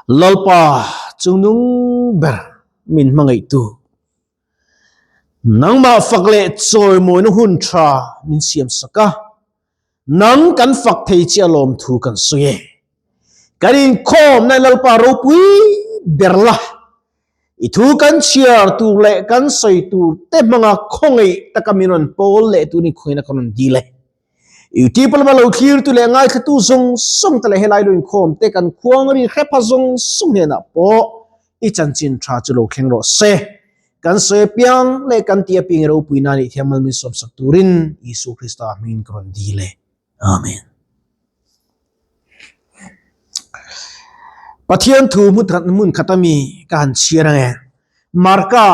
Lalpa chungnung ber min hmangaihtu, nangmah fak leh chawimawina hun tha min siam sak a, nang kan fak thei che a lawmthu kan sawi e. Kan inkhawmna Lalpa ropui ber la, i thu kan chhiar tur leh kan sawi tur te hmanga khawngaih taka min rawn pawl leh turin khawngaihna kan rawn dil e. YouTube lama lo thlirtu leh ngaithlatu zawng zawng te leh helai lo inkhawm te kan khuang ri hrepha zawng zawng hnenah pawh i chanchin tha chu lo thleng rawh se. Kan sawi apiang leh kan tih apiang i ropui nan i thiam malmin sawmsak turin Isua Krista hmingin ka rawn dil e. Amen. Pathian thu hmun khat ami ka han chhiar ange. Marka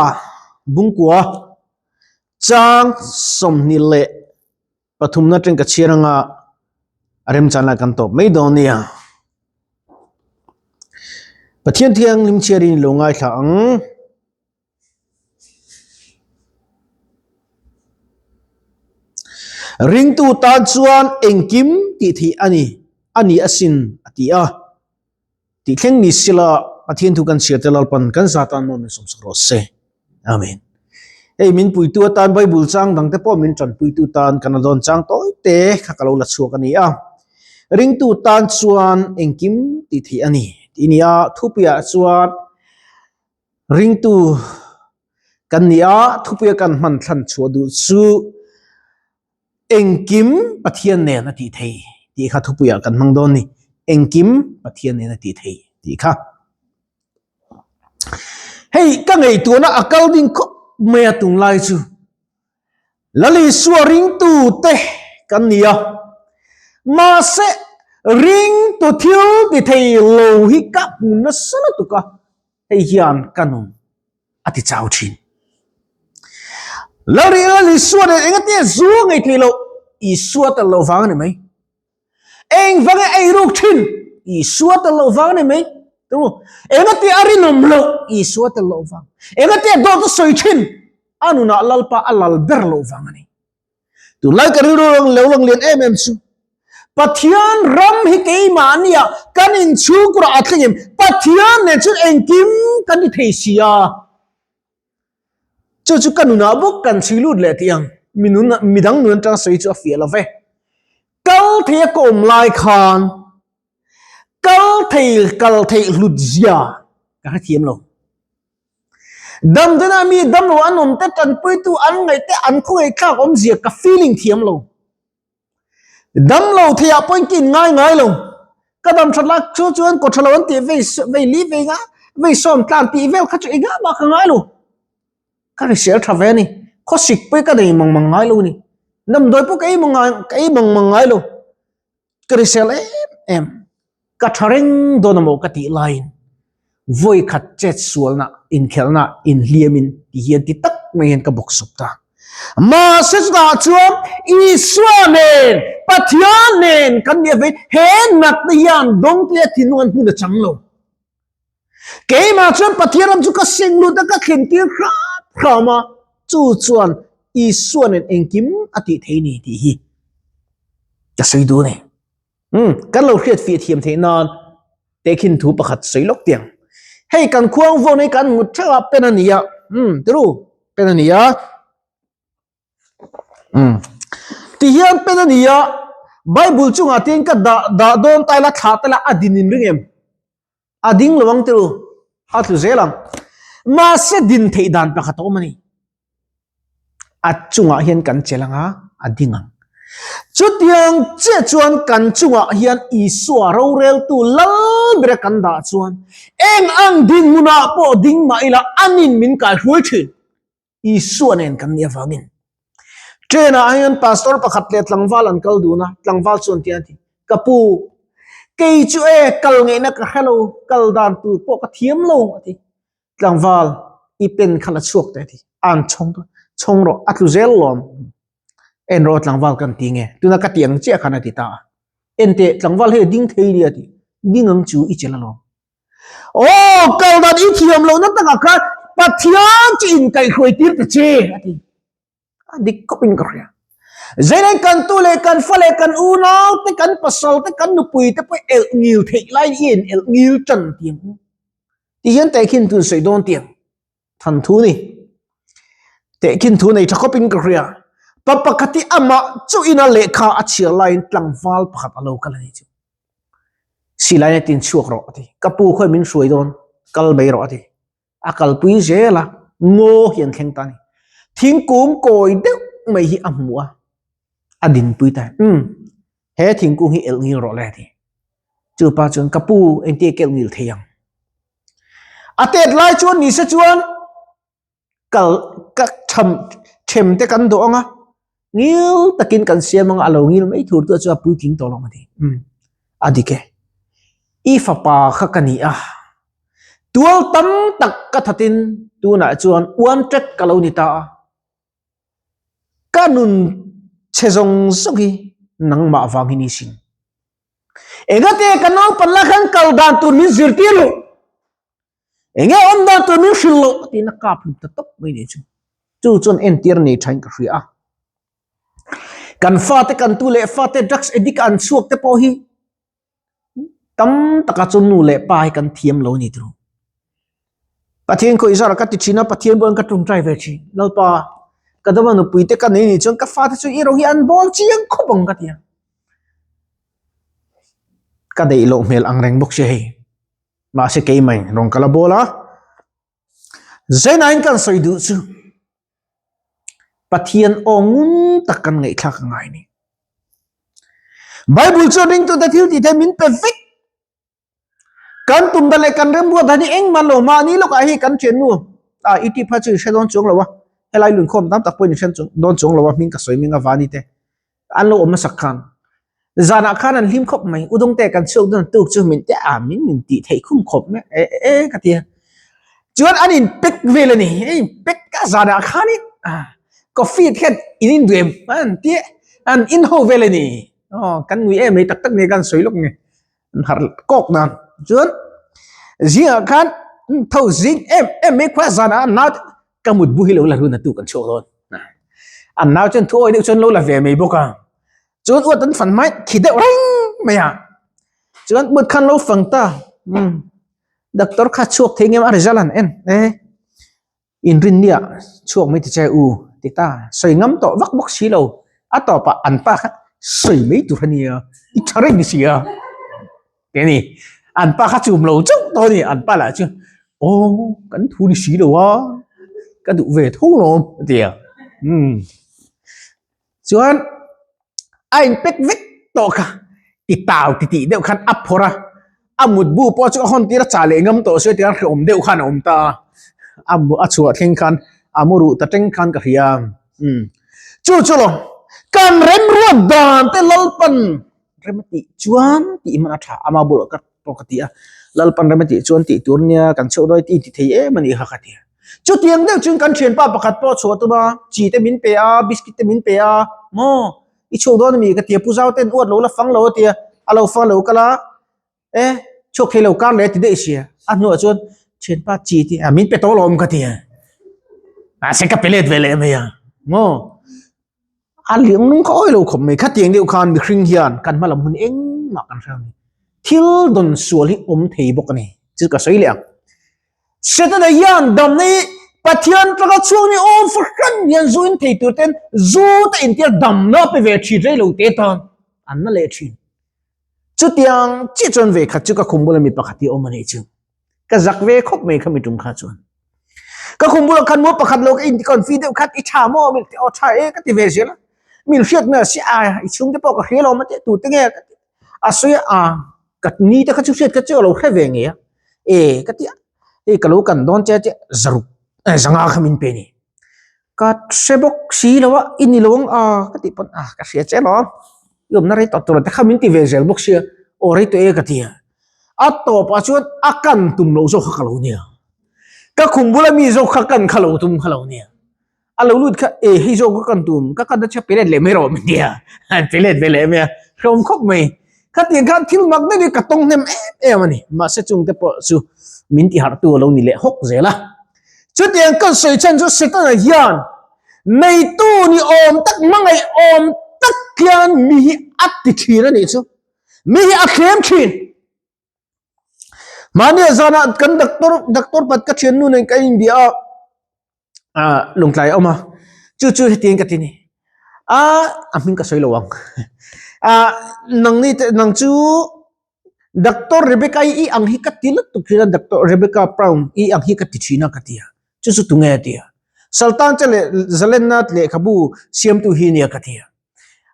bungkua Chang 23 na teng ka chhiar anga a remchan lai kan tawp mai dawn nia. Pathian thianghlim chhiarin lo ngaithla ang. Ringtu tan chuan engkim tih theih a ni, a ni asin a ti a. Tih thleng ni sila Pathian thu kan chhiar te Lalpan kan za tan maw min sawmsak rawh se. Amen. Hei min puitu atan Bible chang dang te pawh min tanpuitu tan kan la dawn chang tawi te kha ka lo la chhuak a ni a. Ringtu tan chuan engkim tih theih a ni tih a ni a, thupuiah chuan ringtu kan ni a, thupuia kan hman thlan chhuah duh chu Engkim Pathian nen a tih thei tih kha thupuiah kan hmang dawn ni. Engkim Pathian nen a tih thei tih kha. Hei ka ngaihtuahna a kal ding khawp mai a tunlai chu. Lal Isua ringtu te kan ni a. Mahse ringtu thil ti thei lo hi ka hmu nasa lutuk a, hei hian ka nun a ti chau thin. Lalri Lal Isua nen engati zu ngei thei lo Isua tel lo vang a ni mai. Eng vang e ei ruk thin Isua tel lo vang a ni mai. Tu engati a rinawm lo Isua tel lo vang. Engati a dawt a sawi thin a nunah Lalpa a lal ber lo vang a ni. Tunlai ka rilru rang lo lang lian em em chu Pathian ram hi keimahnia kan inchhungkurah a thleng em? Pathian nen chuan engkim kan ti thei si a. Chu chu ka nunah bawk kan chhui lut leh tih ang. Mi nun midang nun atang sawi chu a fiah lo ve. Kal thei a ka awm lai khan kal thei kal theih hlut zia ka hrethiam lo. Damdana mi damlo an awm te tanpuitu an ngaih te an khawngaih thlak awmzia ka feeling thiam lo. Damlo theiah pawhin ka in ngai ngai lo. Ka dam that lak chu chuan kaw tha lo an tih vei vei li vei nga vei sawm tlan tih vel kha chu engah mah ka ngai lo. Ka hrisel tha ve a ni. Khawsik pawh ka nei mang mang ngai lo a ni. Damdawi pawh ka ei mang ngai ka ei mang mang ngai lo. Ka hrisel em em. Ka tha reng dawn amaw ka tih laiin vawi khat chet sualna inkhelhna inhliamin ti hian ti tak mai hian ka bawk sawp ta. Mahse chutah chuan Isua nen Pathian nen kan nih avei he natna hian dawngte a thinlung an hmun a chang lo. Keimah chuan Pathian ram chu ka seng lut a ka thlen tir hram hram a, chu chuan Isua nen engkim a tih thei ni tih hi ka sawi duh a ni. Umm, kan lo hriat fiah thiam theih nan tehkhin thu pakhat sawi lawk tiang. Hei kan khuang vawn hi kan mut theuh a pen a ni a, umm tiru pen a ni a, umm ti hian pen a ni a, Bible chungah te hian ka dah dah dawn ta ila thlah ta ila a din in ring em? A ding lo ang tiru, a tlu zel ang. Mahse din theih dan pakhat a awm a ni. A chungah hian kan chelh ang a, a ding ang. Chutiang chiah chuan kan chungah hian Isua roreltu lal bera kan dah chuan eng ang dinhmunah pawh ding mah ila anin min kaihruai thin. Isua nen kan nih avangin. Train ah hian pastor pakhat leh tlangval an kal dun a, tlangval chuan ti a ti, Ka pu, kei chu e kal ngeihna ka hre lo, kal dan tur pawh ka thiam lo a ti. Tlangval, i pen kha la chhuak teh a ti, an chhawng chhawng rawh, a tlu zel lawm. En rawh tlangval kan ti nge, tuna ka ti ang chiah khan a ti ta a. En teh, tlangval hei a ding thei nia a ti, ding ang chu i chelh alawm. Aw, kal dan i thiam lohna takah khan Pathian chu inkaihhruai tir ta che a ti. A dik khawp in ka hria. Zeilen kan tu leh kan fa leh kan unau te kan pasal te kan nupui te pawh elh ngil theih lai i in elh ngil tan ti ang u. Ti hian tehkhin tun sawi dawn tiang than thu ni. Tehkhin thu nei tha khawpin ka hria. Pa pakhat hi amah chu ina lehkha a chhiar laiin tlangval pakhat a lo kal a ni chu. Silai a tin chhuak rawh a ti. Ka pu khawi min hruai dawn, kal mai rawh a ti. A kalpui zel a, ngaw hi an thleng ta a ni. Thingkung kawi deuh mai hi a hmu a, a dinpui ta. Umm, he thingkung hi elh ngil rawh le a ti. Chu pa chuan, Ka pu, engtia ka elh ngil thei ang? A tet lai chuan nise chuan kal ka tham them te kan dawh anga ngil takin kan siam anga a lo ngil mai thur tu chu a puitling tawh lo a ti um a dik e i fapa kha ka ni a tual tam tak ka thatin tunah chuan uan tek ka lo ni ta a ka nun chhe zawng zawng hi nangmah vang hi ni sin engate ka naupan la khan kal dan tur min zirtir loh Enge awm dan tur min hrilh loh a tiin a kap hlum ta tawp mai nih chu. Chu chuan entir nei thain ka hria a. Kan fate kan tu leh fate drugs addict an chhuak te pawh hi tam taka chu nu leh pa hi kan thiam lo ni turu. Pathian khaw izara ka ti thin a, Pathian buan ka tawngtai ve thin. Lalpa, ka dama nupui te ka nei nih chuan ka fate chu i rawng hi an bawl chiang khawp ang ka ti a. Ka deih loh hmel ang reng bawk sia hei. Mahse keimah rawn kal a bawl a, Zainain kan sawi duh chu Pathian aw ngun tak kan ngaihthlak a ngai ni. Bible chuan ringtute thil tih theih min pe vek. Kan tum dan leh kan remruat dan hi engmah lo mahni lawkah hei kan thiannu a i tih phei chu i hre dawn chuang lo a, helai lunkhawm tam tak pawhin i hre dawn chuang lo a hming ka sawi hming avani te. An lo awm hmasak khan zanah khan an hlim khawp mai udawngte kan chhuak dawn tuk chu min te a min min tih theih khum khawp mai e e ka tia chuan an in pack vel a ni a in pack a zanah khanin coffee te khan in in duem an tia an in ho vel a ni aw kan ngui em mai tak tak nge kan sawi lawk nge an harh kawk nan chuan zingah khan tho zing em em mai khua zanah an nau te ka mut bu hi lo la run a tu kan chhuak dawn an nau chuan thu awi deuh chuan lo la ve mai bawk a chuan uat an fan mai khi deuh reng mai a chuan mut khan lo fang ta um doctor kha chhuak thei ngem a result an en e inrin nia chhuak mai ti che u ti ta sawi ngam tawh vak bawk si lo a tawpah an pa kha sawi mai tur ania i tha reng si a Ke ni, an pa kha chum lo chauh tawh a ni, an pa lah chu aw kan thu ni si lo a, ka duh ve tho lawm a ti a, umm chuan a in pek vek tawh kha ti tau ti tih deuh khan a phawrh a, a mutbu pawh chu a hawn tir a chah leh ngam tawh sia tiang hrehawm deuh khan a awm ta a, a mu a chhuah thleng khan a mu ruh ta teng khan ka hria, umm chu chu lo kan remruat dan te Lalpan. Rem a tih chuan tih hman a tha ama bulah ka pawh ka ti a, Lalpan rem a tih chuan tih tur nia kan chheuh dawi tih ti thei em a nih kha ka ti a. Chutiang deuh chuan kan thianpa pakhat pawh chhuah tum a, chi te min pe a, biscuit te min pe a, maw i chhuak dawn a mi ka ti a, Pu Zau ten uat lo la fang lo a ti a, a lo fang lo kal a, e chhuak thei lo kar leh a ti daih sia, a hnuah chuan thianpa chi te a min pe tawh lo awm ka ti a, mahse ka pe let ve leh mai a, maw. A liang nung kha awi lo khawp mai. Khatiang deuh khan mihring hian kan hma lam hun engmah kan hre lo a ni. Thil dawn sual hi awm thei bawk a ni. Chu ka sawi leh ang. Setana hian damna hi Pathian taka chhuak ni awm fahran hian zu in thei tur ten zu te intir damna a pe ve thin rei lo te tan an na leh thin. Chutiang chiah chuan ve khat chu ka khum bula mi pakhat hi a awm a nih chu. Ka zak ve khawp mai kha mi tum kha chuan. Ka khum bulah khan maw pakhat lo ka in confi deuh khat i tha maw min ti aw tha e ka ti ve zel a. Min hriat mai a si a i chhungte pawh ka hria lo ma te tu te nge ka ti a sawi a ka ni te kha chu hriat kha chu a lo hre ve ngei a. E ka ti a hei ka lo kan dawn che che zaruk zanga kha min pe ni. Ka hre bawk si lo a i ni lo ang a ka tih pawn a ka hria che alawm i awmna rei tawh tur te kha min ti ve zel bawk sia aw rei tawh e ka ti a. A tawpah chuan a kan tum loh zawk kha ka lo nia. Ka khum bula mi zawk kha kan kha lo tum kha lo nia. A lo lut kha e hei zawk ka kan tum ka kan na che pe let leh mai rawh min tia. An pe let ve leh mai a hlawm khawp mai. Khatiang khan thil mak deuh hi ka tawng hnem em em a ni. Mahse chungte pawh chu min ti harh tu a lo ni leh hawk zel a. Chutiang kan sawi chhan chu Setana hian neitu ni awm tak hmangaih awm tak hian mi hi a ti thin a nih chu. Mi hi a thlem thin. Mahni a zanah kan doctor doctor pat ka thiannu nen ka inbia a ah lungtlai a awm a chu chu hetiang ka ti ni a a hming ka sawi lo ang ah nangni te nang chu Doctor Rebecca i ang hi ka ti lutuk thin a Doctor Rebecca Brown i ang hi ka ti thin a ka ti a chu chu tunge a ti a Sultan che leh Zalenna lehkhabu siamtu hi nia ka ti a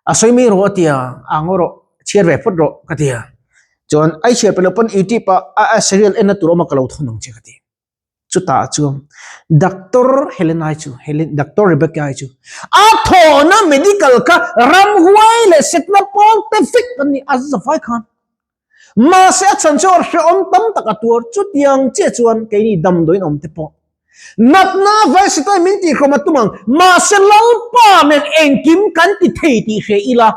a sawi mai rawh a ti a a ngaw rawh chhiar ve phawt rawh ka ti a chuan ai chhiar pe lo pawn youtube ah a serial enna tur awm a ka lo thawn ang che ka ti. Chutah chuan Doctor Helena-i chu, Helen, Doctor Rebecca-i chu a thawhna medical kha ramhuai leh setna pawl te vek an ni a zavai khan. Mahse a chhan chu hrehawm tam tak a tuar chutiang chiah chuan keini damdawiin awm te pawh natna vai setawi min tihhrawm a tum ang. Mahse Lalpa nen engkim kan ti thei tih hre ila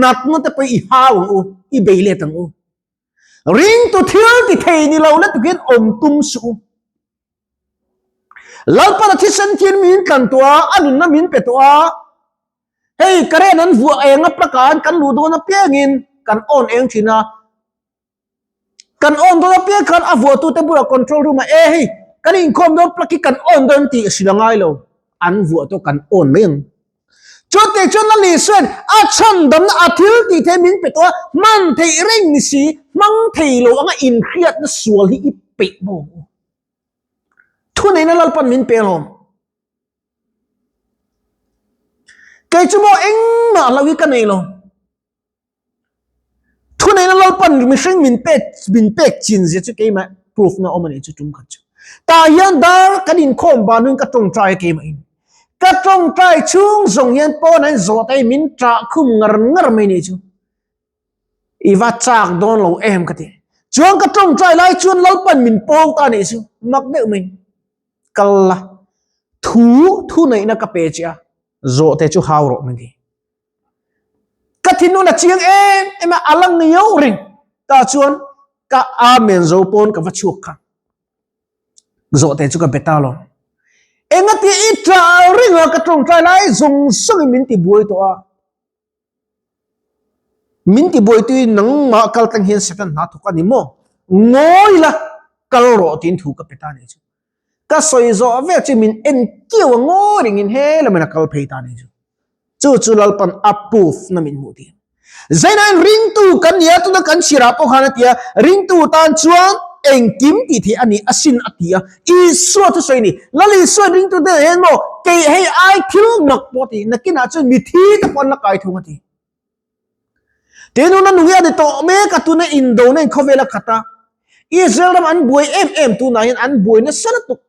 natna te pawh i hau ang u, i bei let ang u. Ringtu thil ti thei ni lo na tukin awm tum suh u. Lalpan a thisen thian min tlan tawh a, a nunna min pe tawh a. Hei current an vuah eng a plug ah kan luh dawn apiangin kan on eng thin a. Kan on dawn apiang khan a vuahtute bulah control room ah e hei kan inkhawm dawn plug hi kan on dawn tih a hrilh a ngai lo. An vuah tawh kan on mai ang. Chutih chuan Lal Isuain a chhandamna a thil tih theih min pe tawh a, hman theih reng ni si, hmang thei lo anga inhriatna sual hi i peih maw? Thuneihna Lalpan min pe alawm. Kei chu maw engmah hlo hi ka nei lo. Thuneihna Lalpan mihring min pek min pek chin zia chu keimah proof na awm a nih chu tum khat chu. Tah hian dar kan inkhawm ban hun ka tawngtai a keimah in. Ka tawngtai chhung zawng hian pawn an zawh te min ṭah khum ngar ngar mai nih chu. I va chak dawn lo em ka ti. Chuan ka tawngtai lai chuan Lalpan min pawl ta nih chu mak deuh mai. Kal la thu thuneihna ka pe che a zawh te chu hau rawh min ti. Ka thinlung a chiang em em a, a la ngio reng. Tah chuan ka amen zo pawn ka va chhuak kha. Zawhte chu ka be ta lo. Engati i ṭah reng a, ka ṭawngṭai lai zawng zawngin min ti buai tawh a. Min ti buai tui nangmah kal tlang hian Satan hna thawk a ni maw? Ngawi la, kal rawh tiin thu ka pe ta nih chu. Ka sawi zawh vel chu min en kiau a ngawi rengin he lamin a kal phei ta nih chu. Chu chu Lalpan a proof na min hmuh tir. Zainain ringtu kan nia tuna kan chhirah pawh khan a ti a, ringtu tan chuan engkim tih theih a ni asin a ti a. Isua thusawi a ni. Lal Isuain ringtu te hian maw kei hei ai thil mak pawh a ti, nakinah chuan mithi te pawh an la kai thung a ti. Tin, una nung hi a ni tawh mek a, tuna indona in khawvel a khat a. Israel ram an buai em em tunah hian an buai nasa lutuk.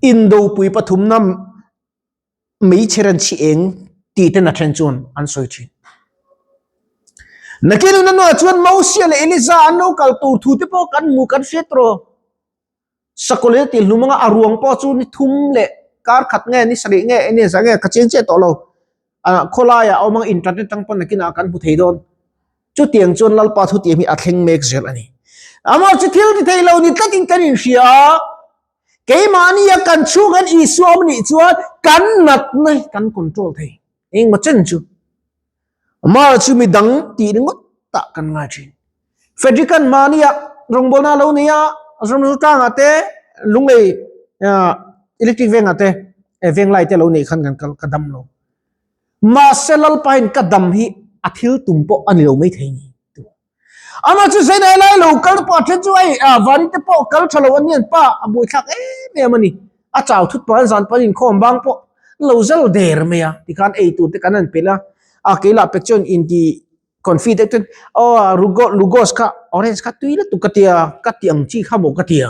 Indopui pathumna meichher an chhi eng tih ten a then chuan an sawi thin. Nakin una nuah chuan Mosia leh Eliza an lo kal tur thu te pawh kan hmu kan hriat rawh. Sakawlh tih hlum anga a ruang pawh chu ni thum leh kar khat nge ni sarih nge eng nge zah nge ka chiang chiah tawh lo. Ah khawlaiah a awm ang internet atang pawn nakinah kan hmu thei dawn. Chutiang chuan Lalpa thutiam hi a thleng mek zel a ni. Amah chu thil ti thei lo ni tlatin kan inhria a, keimahni a kan chhung hian Isua awm nih chuan kan natna hi kan control thei. Engmaw chen chu Amah chu midang tih ringawt tah kan ngai thin. Frederick-a'n mahnia rawngbawlna a lo nei a, Ramzutanga te Lunglei electric vengah te venglai te a lo neih khan kan kal ka dam lo. Mahse Lalpain ka dam hi a thil tum pawh a ni lo maithei ni. Amah chu Zainai lai lo kal pawh a then chu hei Vani te pawh kal tha lo a nian pa a buaithlak em em a ni. A chau thut pah an zan pawn inkhawm bang pawh lo zal der mai a tikhan ei tur te kan han pel a, a keilah pek chuan inti Confi deuh chuan aw rugo lugos kha orange kha tui lutuk ka tia ka ti ang chi kha maw ka tia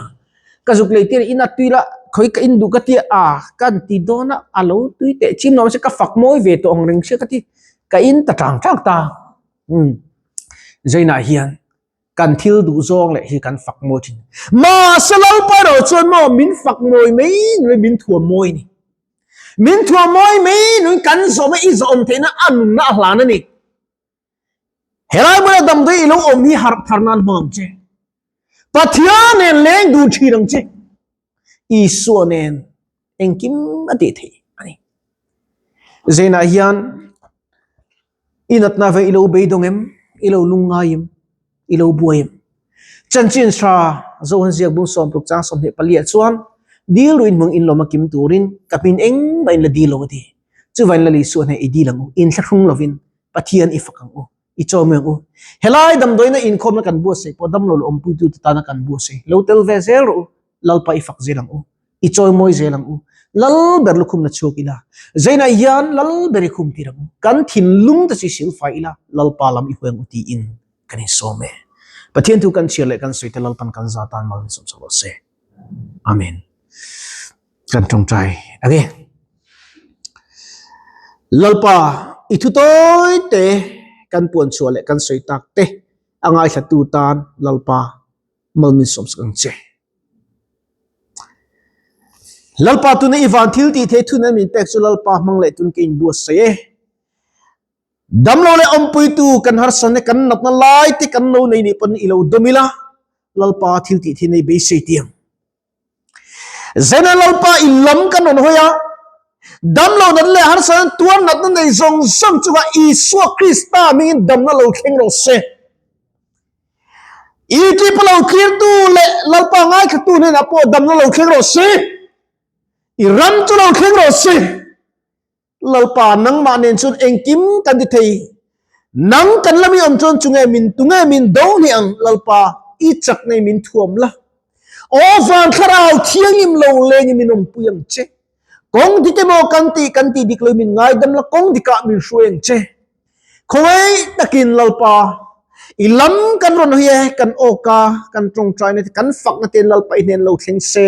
ka zuk lei tir in a tui la khawi ka in duh ka tia a kan ti dawn a a lo tui teh chim lo mahse ka fak mawi ve tawh ang reng sia ka ti ka in ta tang tang ta umm zainah hian kan thil duh zawng leh hi kan fak mawi thin mahse Lalpa erawh chuan maw min fak mawi mai ni min thuam mawi a ni min thuam mawi mai ni kan zawm a i zawm theihna a nunna a hlan a ni. Helai hmuna damdawi i lo awm hi harh thar nan hmang ang che. Pathian nen leng duh thin ang che. Isua nen engkim a tih theih a ni. Zainah hian i natna ve i lo beidawng em? I lo lungngai em? I lo buai em? Chanchin tha Zohan ziak bung sawmruk chang 24 ah chuan dil ruin hmang inlawm a kim turin ka hmin engmah in la dil lo a ti. Chuvain Lal Isua hneh i dil ang u, inthlahrung lovin Pathian i fak ang u, i chawm ang u. Helai damdawiina inkhawmna kan buatsaih pawh damlo leh awmpuitute tana kan buatsaih. Lo tel ve zel rawh u, Lalpa i fak zel ang u, i chawimawi zel ang u. Lal ber lukhumna chhuak ila, Zainah hian Lal ber i khum tir ang u, kan thinlung te chu i silfai ila, Lalpa lam i huai ang u tiin kan insawm e. Pathian thu kan chhiar leh kan sawi te Lalpan kan za tan mal insawm chho rawh se. Amen. Kan tawngtai a ni. Lalpa, i thu tawi te kan puan chhuah leh kan sawi tak te a ngaithlatu tan Lalpa mal min sawm sak ang che. Lalpa tuna i van thil tih thei thun an min pek chu Lalpa hmang leh tun ka inbuatsaih e. Damlo leh awmpuitu kan harsatna kan natna lai te kan lo nei nih pawn i lo dawm ila Lalpa thil tih thei nei beisei tiang. Zena Lalpa in lam kan rawn hawi a, damlo natna leh harsatna tuar natna nei zawng zawng chungah Isua Krista hmingin damna lo thleng rawh se. YouTube lo thlirtu leh Lalpa ngaithlatu hnenah pawh damna lo thleng rawh se. I ram chu lo thleng rawh se. Lalpa, nangmah nen chuan engkim kan ti thei. Nang kan lami awm chuan chunge min tunge min do hnih ang, Lalpa, i chak nei min thuam la. Aw van thlarau thianghlim lo lengin min awmpui ang che. Kawng dik emaw kan tih kan tih dik lo min ngaidam la, kawng dikah min hruai ang che. Khawngaih takin Lalpa, i lam kan rawn hawi e, kan awka, kan tawngtaina te, kan fakna ten Lalpa i hnen lo thleng se,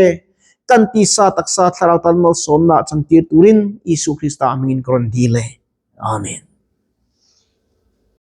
kan tisa taksa thlarau tan malsawmna chantir turin Isu Krista hmingin ka rawn dil e. Amen.